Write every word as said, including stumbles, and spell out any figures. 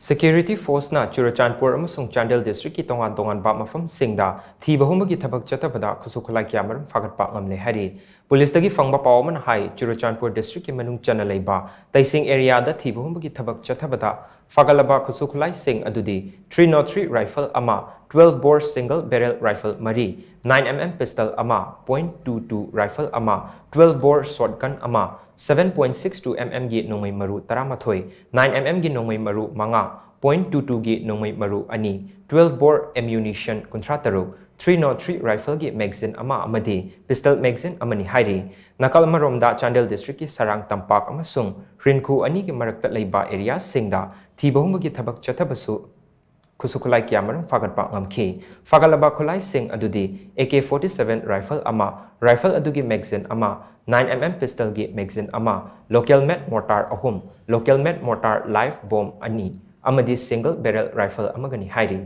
Security Force ꯅ ꯆꯨꯔꯆꯥꯟꯄꯨꯔ ꯑꯃꯁꯨꯡ Chandel district ꯀꯤ ꯇꯣꯉꯥꯟ ꯇꯣꯉꯥꯟꯕ ꯃꯐꯝꯁꯤꯡꯗ ꯊꯤꯕ ꯍꯨꯝꯕꯒꯤ ꯊꯕꯛ ꯆꯠꯊꯕꯗ ꯈꯨꯠꯁꯨ ꯈꯨꯠꯂꯥꯏ ꯀꯌꯥꯃꯔꯨꯝ ꯐꯥꯒꯠꯄ ꯉꯝꯂꯦ ꯍꯥꯏꯔꯤ꯫ Police ꯇꯒꯤ ꯐꯪꯕ ꯄꯥꯎ ꯑꯃꯅ ꯍꯥꯏ, ꯆꯨꯔꯆꯥꯟꯄꯨꯔ district ꯀꯤ ꯃꯅꯨꯡ ꯆꯟꯅ ꯂꯩꯕ ꯇꯩꯁꯤꯡ area ꯗ ꯊꯤꯕ ꯍꯨꯝꯕꯒꯤ ꯊꯕꯛ ꯆꯠꯊꯕꯗ ꯐꯥꯒꯠꯂꯕ ꯈꯨꯠꯁꯨ ꯈꯨꯠꯂꯥꯏꯁꯤꯡ ꯑꯗꯨꯗꯤ three nought three rifle ꯑꯃ, twelve bore single barrel rifle ꯃꯔꯤ, nine M M pistol ꯑꯃ, point two two rifle ꯑꯃ, twelve bore shotgun ꯑꯃ, seven point six two M M ꯒꯤ ꯅꯣꯡꯃꯩ ꯃꯔꯨ ꯇꯔꯥꯃꯥꯊꯣꯏ, nine M M ꯒꯤ ꯅꯣꯡꯃꯩ ꯃꯔꯨ ꯃꯉꯥ, point two two ꯒꯤ ꯅꯣꯡꯃꯩ ꯃꯔꯨ ꯑꯅꯤ, twelve bore ammunition ꯀꯨꯟꯊ꯭ꯔꯥ ꯇꯔꯨꯛ, three nought three rifle ꯒꯤ magazine ꯑꯃ ꯑꯃꯗꯤ pistol magazine ꯑꯃꯅꯤ ꯍꯥꯏꯔꯤ꯫ ꯅꯥꯀꯜ ꯑꯃꯔꯣꯝꯗ ꯆꯥꯟꯗꯦꯜ district ꯀꯤ ꯁꯔꯥꯡ ꯇꯝꯄꯥꯛ ꯑꯃꯁꯨꯡ ꯔꯤꯟꯈꯨ ꯑꯅꯤꯒꯤ ꯃꯔꯛꯇ ꯂꯩꯕ area ꯁꯤꯡꯗ ꯊꯤꯕ ꯍꯨꯝꯕꯒꯤ ꯊꯕꯛ ꯆꯠꯊꯕꯁꯨ ꯈꯨꯠꯁꯨ ꯈꯨꯠꯂꯥꯏ ꯀꯌꯥꯃꯔꯨꯝ ꯐꯥꯒꯠꯄ ꯉꯝꯈꯤ꯫ ꯐꯥꯒꯠꯂꯕ ꯈꯨꯠꯂꯥꯏꯁꯤꯡ ꯑꯗꯨꯗꯤ A K forty seven rifle ꯑꯃ, rifle ꯑꯗꯨꯒꯤ magazine ꯑꯃ, nine M M pistol ꯒꯤ magazine ꯑꯃ, local made mortar ꯑꯍꯨꯝ, local made mortar live bomb ꯑꯅꯤ ꯑꯃꯗꯤ single barrel rifle ꯑꯃꯒꯅꯤ ꯍꯥꯏꯔꯤ꯫